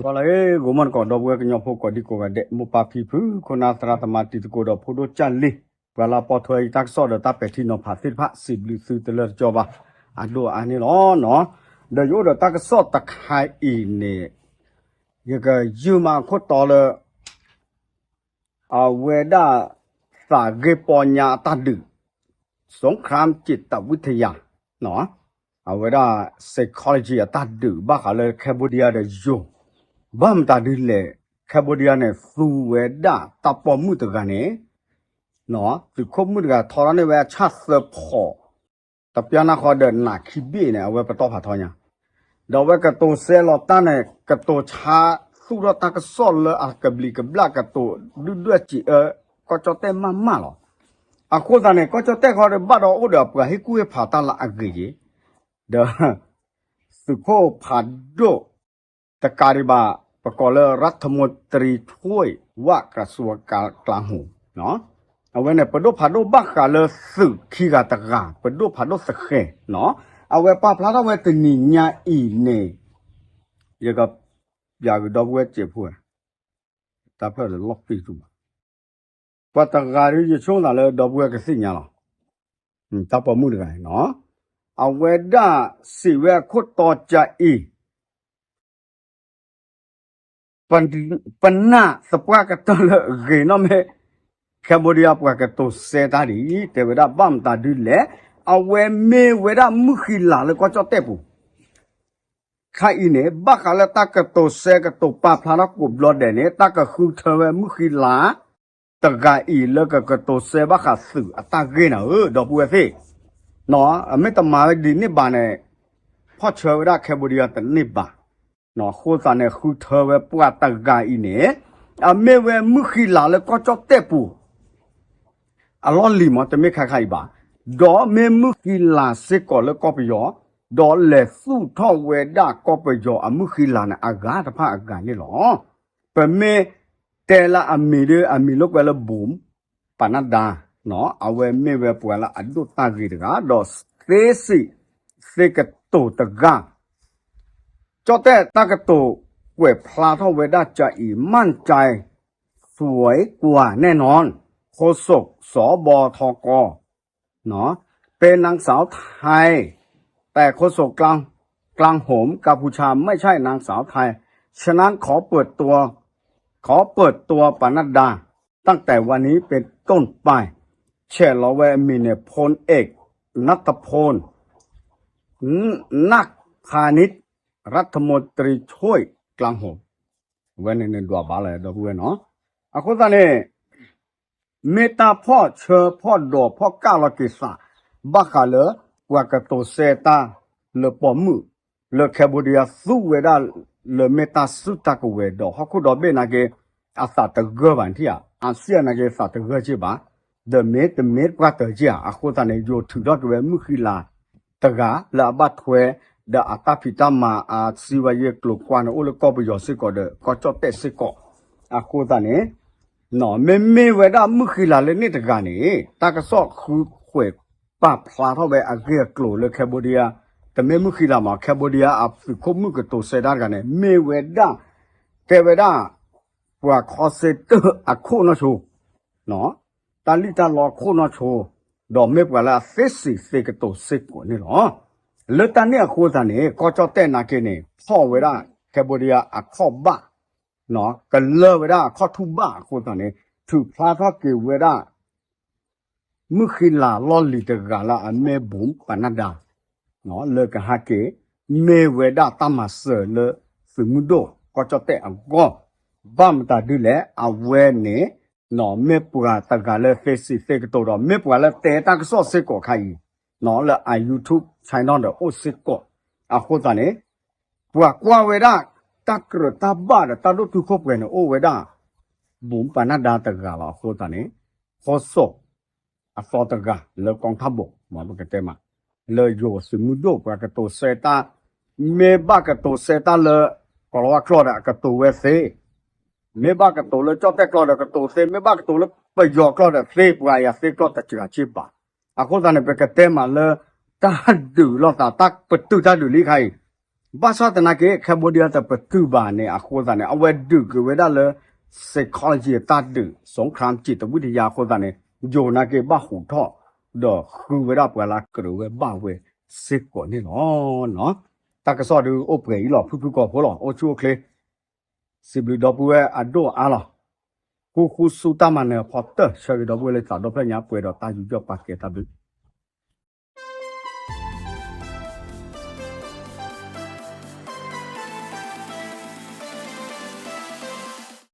ပှၤလၢဂိၤမီၢ်တကိး ဒီပုၢ်ဝဲၢ်ကညီဖိကိးဒံကိးဂၤဒဲး မိၢ်ပၢ်ဖံဖု ခိၣ်နၢ်သရၣ်သမါတံၤသကိးဒီးဖိဒိၣ်ကၢ်လံ, ပှၤလၢအပိာ်ထွဲအံၤတၢ်ကစီၣ်ဒီးတၢ်ပဲာ်ထံနီၤဖးသ့ၣ်တဖၣ် စံးဘျုးသုတလၢတကီဘၣ် အဒိၣ်အါန့ၣ်လီၤ. ဒီးယအိၣ်ဒီးတၢ်ကစီၣ်တခါအံၤန့ၣ် ယကယုၢ်မးအခိၣ်တီလၢ အဝဲဒၣ် သးဂ့ၢ်ပီညါအတၢ်ဒုး สงครามจิตวิทยา အဝဲဒၣ် psychology အတၢ်ဒုးဘၣ်ဃးလၢ Cambodia ဒီးယိၤ, ဘၣ်မတၤဒ်လဲၣ် Cambodia န့ၣ် သူဝဲဒၣ်တၢ်ပိာ်မုၣ်တဂၤန့ၣ် သုးခိၣ်မုၣ်တဂၤထီထီၣ်န့ၢ်ဝဲအဆၣ်သၢဖီး တပျၢ်နၢ်ဃီဒီးနးခံဘ့ၣ်န့ၣ် အဝဲပတီၢ်ဖးထီညါ, ဒီးအဝဲကတိၤစဲလီၤတၢ်န့ၣ် ကတိၤဆါသူၣ်ထီၣ်တၢ်ကစီၣ်လၢအကဘျံးကဘျၣ် ကတိၤဒုၣ်ဒွဲၣ်စံးအၢ ကီၢ်ကၠီၣ်တဲၣ်မးမးလီၤ. အဃိသတးန့ၣ် ကီၢ်ကၠီၣ်တဲၣ်ဃီဒီးဘၣ်ဒီးအိၣ်ဒီးအပှၤဟ့ၣ်ကူၣ်ဟ့ၣ်ဖးတၢ်လၢအဂ့ၤက့ၤ, ဒီး သုးခိၣ်ဖးဒိၣ် တကးဒံးဘၣ် ပကိးလၢ รัฐมนตรีช่วยว่าการกระทรวงกลาโหม အဝဲန့ၣ် ပဒိၣ်ဖးဒိၣ်ဘၣ်ဃးလၢသုးခံဂၤတဂၤ ပဒိၣ်ဖးဒိၣ်သဃဲၤ, အဝဲပာ်ဖျါထီၣ်ဝဲတနံၤညါအံၤန့ၣ် ယက ပျးကဒီပုၢ်ဝဲၢ်စဲးဖိ တၢ်ဖျၢၣ်လၢလီၢ်ပံၢ်တူၢ်ဘၣ် ပှၤတဂၤဒီးယဆိကမိၣ်သးလၢဒီပုၢ်ဝဲၢ်ကသ့ၣ်ညါလီၤ. တၢ်ပိာ်မုၣ်တဂၤန့ၣ်လီၤ. အဝဲဒၣ်စံးဝဲအခိၣ်တီကၢအံၤ ပနၢ်သပှၢ်ကတၢၢ်လၢအဂ့ၤနီၢ်မ့ၢ် Cambodia ပှၤကတိၤစဲတၢ်ဒ်အံၤ တဲဝဲဒၣ်ဘၣ်မတၤဒ်လဲၣ်, အဝဲမ့ၢ်ဝဲဒၣ်မုၢ်ဃံလၤလၢကီၢ်ကၠီၣ်တဲၣ်ပူၤ ခါအံၤန့ၣ် ဘၣ်ဃးလၢတၢ်ကတိၤစဲကတိၤပာ်ဖျါထီၣ်ကိးဘျီဒဲးန့ၣ် တၢ်ကဃုထၢဝဲမုၢ်ဃံလၤ တဂၤအံၤလၢကကတိၤစဲဘၣ်ဃးသုးအတၢ်ဂ့ၢ်နၤဧၢ ဒီပုၢ်ဝဲၢ်သ့ၣ်, အမ့ၢ်တမၤဝဲဒ်န့ၣ်ဘၣ်န့ၣ် ဖီၣ်ဆၢဝဲဒၣ် Cambodia တန့ၢ်ဘၣ်. အဃိသတးန့ၣ် ဃုထၢဝဲပှၤတဂၤအံၤန့ၣ် အမ့ၢ်ဝဲမုၢ်ဃံလၤလၢကီၢ်ကၠီၣ်တဲၣ်ပူၤ အလီၢ်လံၤမ့ၢ်တမ့ၢ်ခါခါအံၤဘၣ်, ဒီးမ့ၢ်မုၢ်ဃံလၤစ့ၢ်ကီးလၢကီၢ်ပယီၤ, ဒီးလဲၤသူၣ်ထီၣ်ဝဲဒၣ်ကီၢ်ပယီၤအမုၢ်ဃံလၤန့ၣ် အဂၤတဖၣ်အဂၤန့ၣ်လီၤ. ပမ့ၢ်တဲလၢအမံၤဒီး အမံၤလိာ်ကွဲလၢ ဘူးပနၢ်ဒါ အဝဲမ့ၢ်ဝဲပှၤလၢအဒိၣ်တၢ်ဂ့ၤတဂၤ ဒီးသ့စံးသ့ကတိၤတဂၤ ကၠီၣ်တဲၣ်တၢ်ကတိၤကွဲးဖျါထီၣ်ဝဲဒၣ်ကအံၤ มั่นใจสวยกว่าแน่นอน โฆษก สบทก เนาะ เป็นนางสาวไทย แต่โฆษกกลางกลางโหมกัมพูชาไม่ใช่นางสาวไทย ฉะนั้นขอเปิดตัว ขอเปิดตัวปนัดดา ตั้งแต่วันนี้เป็นต้นไป ဆဲးလီၤဝဲအမံၤန့ၣ် พลเอก ณัฐพล นาคพานิช รัฐมนตรีช่วยกลาโหม ဝဲန့ၣ်န့ၣ်ဒွးဘၣ်လၢဒီပုၢ်ဝဲၢ်နီၤ, အဃိသတးန့ၣ် မ့ၢ်တၢ်ဖီၣ်ဆၢဖီၣ်ဒိးဖီၣ်ကၢ်လီၤက့ၤသး ဘၣ်ဃးလၢ ပှၤကတိၤစဲတၢ်လၢပိာ်မုၣ် လၢ Cambodia သူဝဲဒၣ်လၢမ့ၢ်တၢ်စုတၢ်ကဝဲၤဒီးဟီၣ်ခိၣ်ဒီဘ့ၣ်နာ်က့ အသးတဂၢၢ်ဘၣ်နထံၣ်ဧါ, အစံၣ်အနာ်က့သးတဂၢၢ်က့ဘၣ်, ဒီးမ့ၢ်တမ့ၢ်ပှၢ်တၢၢ်က့ဧါ, အဃိသတးန့ၣ် ယိၤထုးထီၣ်က့ၤဝဲမုၢ်ဃံလၤတဂၤလၢအဘၣ်ထွဲ ဒီးအတၢ်ဖံးတၢ်မၤအစံးဝဲယဲၢ်ကျိၤကွၢ်န့ၣ် အိၣ်လၢကီၢ်ပယီၤစ့ၢ်ကီးဒီး ကီၢ်ကၠီၣ်တဲၣ်စ့ၢ်ကီး, အဃိသတးန့ၣ် မ့မ့ၢ်ဝဲဒၣ်မုၢ်ဃံလၤလၢန့ၣ်တဂၤန့ၣ် တၢ်ကစီၣ်ဃုကွဲးပာ်ဖျါထီၣ်ဝဲအဂ့ၢ်အကျိၤလၢ Cambodia တမ့ၢ်မုၢ်ဃံလၤမး Cambodia အသုးခိၣ်မုၣ်ကတိၤစဲတၢ်တဂၤန့ၣ် မ့ၢ်ဝဲဒၣ် တဲဝဲဒၣ် ပှၤခီစ့တၢၢ်အခိၣ်နီၢ်ဆိ တၢ်လံၣ်တၢ်လီအခိၣ်နီၢ်ဆိ ဒီးမ့ၢ်ပှၤလၢအသ့စံးသ့ကတိၤစ့ၢ်ကီးန့ၣ်လီၤ. လၢတၢ်န့ၣ်အဃိသတးန့ၣ် ကီၢ်ကၠီၣ်တဲၣ်နာ်က့န့ၣ် ဖီၣ်ဝဲဒၣ် Cambodia အခီၣ်ဘၣ် ကလၢၢ်ဝဲဒၣ်အခီၣ်ထူၣ်ဘၣ်အဃိသတးန့ၣ် ထုးဖျါထီၣ်က့ၤဝဲဒၣ် မုၢ်ဃံလၤလီၢ်လံၤတဂၤလၢအမ့ၢ် ဘူးပနၢ်ဒါ လၢကဟဲက့ၤ မ့ၢ်ဝဲဒၣ်တၢ်မၤစၢၤလၢသုးမုၢ်ဒိၣ်ကီၢ်ကၠီၣ်တဲၣ်အဂီၢ်, ဘၣ်မတၤဒ်လဲၣ် အဝဲန့ၣ် မ့ၢ်ပှၤတဂၤလၢသ့စံးသ့ကတိၤဒီး မ့ၢ်ပှၤလၢတဲတၢ်ကစီၣ်စ့ၢ်ကီးခါအံၤ လၢအ YouTube channel ဒီးအိၣ်စ့ၢ်ကီး, အဃိသတးန့ၣ် ပှၤကွၢ်ဝဲဒၣ် တၢ်ကြၢးတၢ်ဘၣ်ဒီးတၢ်ဒိၣ်တုာ်ခိၣ်ပှဲၤန့ၣ် အိၣ်ဝဲဒၣ် ဘူးပနၢ်ဒါတဂၤလီၤ. အဃိသတးန့ၣ် ခိၣ်စိး အသီတဂၤလၢကီၢ်ထၢၣ်ဘိး မ်ပကတဲမး လၢယိၤသုးမုၢ်ဒိၣ်ပှၤကတိၤစဲတၢ်, မ့ၢ်ဘၣ်ကတိၤစဲတၢ်လၢ ကီၤလၤဝါကျိာ်ဒီးအကတိၤဝဲသ့, မ့ၢ်ဘၣ်ကတိၤလၢကၠီၣ်တဲၣ်ကျိာ်ဒီးကတိၤသ့, မ့ၢ်ဘၣ်ကတိၤလၢပယီၤကျိာ်ဒီးသ့, ပှၤယၤသ့ကျိာ်တစှၤက့ဘၣ်. အဃိသတးန့ၣ် ပကတဲမးလၢ တၢ်ဒုးလိာ်သး တၢ်ပတုာ်တၢ်ဒုးလံခါအံၤ ဘၣ်ဆၣ်သနာ်က့ Cambodia တပတုာ်ဘၣ်န့ၣ်အဃိသတးန့ၣ် အဝဲဒုးက့ၤဝဲဒၣ်လၢ psychology အတၢ်ဒုး สงครามจิตวิทยา အဃိသတးန့ၣ် ယိၤနာ်က့ဘၣ်ဟူးထီၣ် ဒီးဃုဝဲဒၣ်ပှၤလၢအကြၢးဝဲဘၣ်ဝဲစ့ၢ်ကီးန့ၣ်လီၤ. တၢ်ကစီၣ်ဒုးအိၣ်ပှဲၤအံၤလီၤ ဖုဖုကီၢ်ဖိလီၤ အိၣ်ဆူၣ်အိၣ်ချ့ စံးဘျုးဒီပုၢ်ဝဲၢ်အဒိၣ်အါလီၤ. ဃူဃူဆူတၢ်မၤနၢၤအဖီတၢၢ် ဆၢဂ့ၤဒီပုၢ်ဝဲၢ်လၢသးဒီဖျၢၣ်ညါပှဲၤဒီးတၢ်ယူးယီၣ်ပာ်ကဲတၢ်ဘျုး